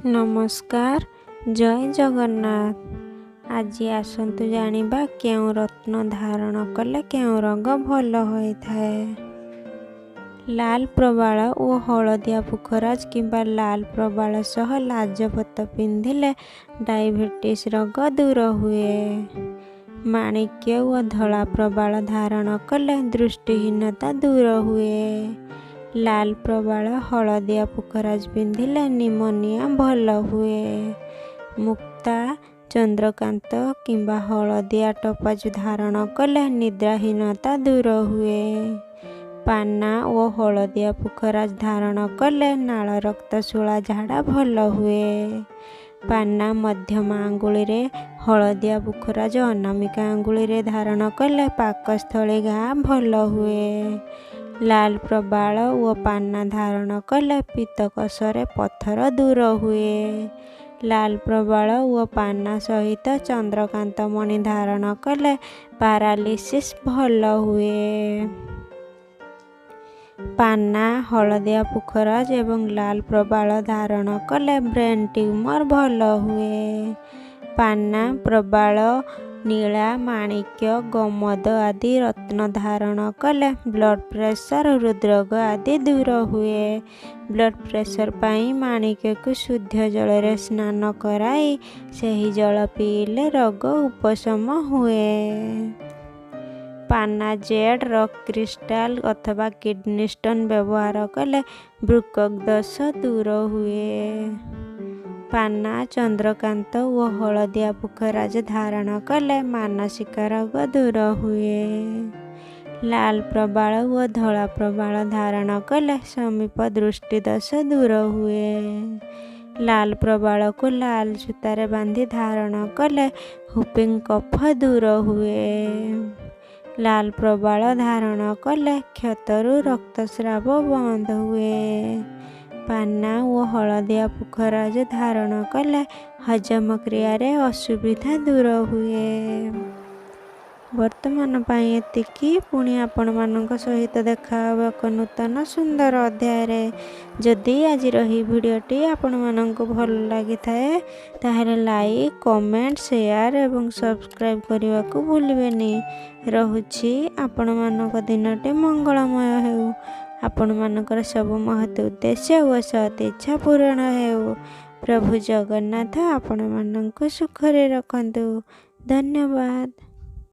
ନମସ୍କାର, ଜୟ ଜଗନ୍ନାଥ। ଆଜି ଆସନ୍ତୁ ଜାଣିବା କେଉଁ ରତ୍ନ ଧାରଣ କଲେ କେଉଁ ରୋଗ ଭଲ ହୋଇଥାଏ। ଲାଲ ପ୍ରବାଳ ଓ ହଳଦିଆ ପୁଖରାଜ କିମ୍ବା ଲାଲ ପ୍ରବାଳ ସହ ଲାଜପତ ପିନ୍ଧିଲେ ଡାଇବେଟିସ୍ ରୋଗ ଦୂର ହୁଏ। ମାଣିକ୍ୟ ଓ ଧଳା ପ୍ରବାଳ ଧାରଣ କଲେ ଦୃଷ୍ଟିହୀନତା ଦୂର ହୁଏ। ଲାଲ ପ୍ରବାଳ, ହଳଦିଆ ପୁଖରାଜ ପିନ୍ଧିଲେ ନିମୋନିଆ ଭଲ ହୁଏ। ମୁକ୍ତା, ଚନ୍ଦ୍ରକାନ୍ତ କିମ୍ବା ହଳଦିଆ ଟୋପାଜ ଧାରଣ କଲେ ନିଦ୍ରାହୀନତା ଦୂର ହୁଏ। ପାନା ଓ ହଳଦିଆ ପୁଖରାଜ ଧାରଣ କଲେ ନାଳ ରକ୍ତଶୂଳା ଝାଡ଼ା ଭଲ ହୁଏ। ପାନା ମଧ୍ୟମା ଆଙ୍ଗୁଳିରେ, ହଳଦିଆ ପୁଖରାଜ ଅନାମିକା ଆଙ୍ଗୁଳିରେ ଧାରଣ କଲେ ପାକସ୍ଥଳୀ ଘା ଭଲ ହୁଏ। ଲାଲ ପ୍ରବାଳ ଓ ପାନା ଧାରଣ କଲେ ପିତ୍ତକୋଷରେ ପଥର ଦୂର ହୁଏ। ଲାଲ ପ୍ରବାଳ ଓ ପାନା ସହିତ ଚନ୍ଦ୍ରକାନ୍ତ ମଣି ଧାରଣ କଲେ ପାରାଲିସିସ୍ ଭଲ ହୁଏ। ପାନା, ହଳଦିଆ ପୁଖରାଜ ଏବଂ ଲାଲ ପ୍ରବାଳ ଧାରଣ କଲେ ବ୍ରେନ୍ ଟ୍ୟୁମର ଭଲ ହୁଏ। ପାନା, ପ୍ରବାଳ, ନୀଳା, ମାଣିକ୍ୟ, ଗୋମେଦ ଆଦି ରତ୍ନ ଧାରଣ କଲେ ବ୍ଲଡ଼ ପ୍ରେସର, ହୃଦରୋଗ ଆଦି ଦୂର ହୁଏ। ବ୍ଲଡ଼ ପ୍ରେସର ପାଇଁ ମାଣିକ୍ୟକୁ ଶୁଦ୍ଧ ଜଳରେ ସ୍ନାନ କରାଇ ସେହି ଜଳ ପିଇଲେ ରୋଗ ଉପଶମ ହୁଏ। ପାନା, ଜେଡ୍, ରକ୍ କ୍ରିଷ୍ଟାଲ ଅଥବା କିଡନୀ ଷ୍ଟୋନ୍ ବ୍ୟବହାର କଲେ ବୃକକ୍ ଦୋଷ ଦୂର ହୁଏ। ପାନା, ଚନ୍ଦ୍ରକାନ୍ତ ଓ ହଳଦିଆ ପୁଖରାଜ ଧାରଣ କଲେ ମାନସିକ ରୋଗ ଦୂର ହୁଏ। ଲାଲ ପ୍ରବାଳ ଓ ଧଳା ପ୍ରବାଳ ଧାରଣ କଲେ ସମୀପ ଦୃଷ୍ଟିଦୋଷ ଦୂର ହୁଏ। ଲାଲ ପ୍ରବାଳକୁ ଲାଲ ସୂତାରେ ବାନ୍ଧି ଧାରଣ କଲେ ହୁପିଂ କଫ ଦୂର ହୁଏ। ଲାଲ ପ୍ରବାଳ ଧାରଣ କଲେ କ୍ଷତରୁ ରକ୍ତସ୍ରାବ ବନ୍ଦ ହୁଏ। ପାନା ଓ ହଳଦିଆ ପୁଖରାଜ ଧାରଣ କଲେ ହଜମ କ୍ରିୟାରେ ଅସୁବିଧା ଦୂର ହୁଏ। ବର୍ତ୍ତମାନ ପାଇଁ ଏତିକି। ପୁଣି ଆପଣମାନଙ୍କ ସହିତ ଦେଖା ହେବ ଏକ ନୂତନ ସୁନ୍ଦର ଅଧ୍ୟାୟରେ। ଯଦି ଆଜିର ଏହି ଭିଡ଼ିଓଟି ଆପଣମାନଙ୍କୁ ଭଲ ଲାଗିଥାଏ, ତାହେଲେ ଲାଇକ୍, କମେଣ୍ଟ, ସେୟାର ଏବଂ ସବସ୍କ୍ରାଇବ୍ କରିବାକୁ ଭୁଲିବେନି। ରହୁଛି। ଆପଣମାନଙ୍କ ଦିନଟି ମଙ୍ଗଳମୟ ହେଉ। ଆପଣମାନଙ୍କର ସବୁ ମହତ୍ ଉଦ୍ଦେଶ୍ୟ ଓ ସତ୍ ଇଚ୍ଛା ପୂରଣ ହେଉ। ପ୍ରଭୁ ଜଗନ୍ନାଥ ଆପଣମାନଙ୍କୁ ସୁଖରେ ରଖନ୍ତୁ। ଧନ୍ୟବାଦ।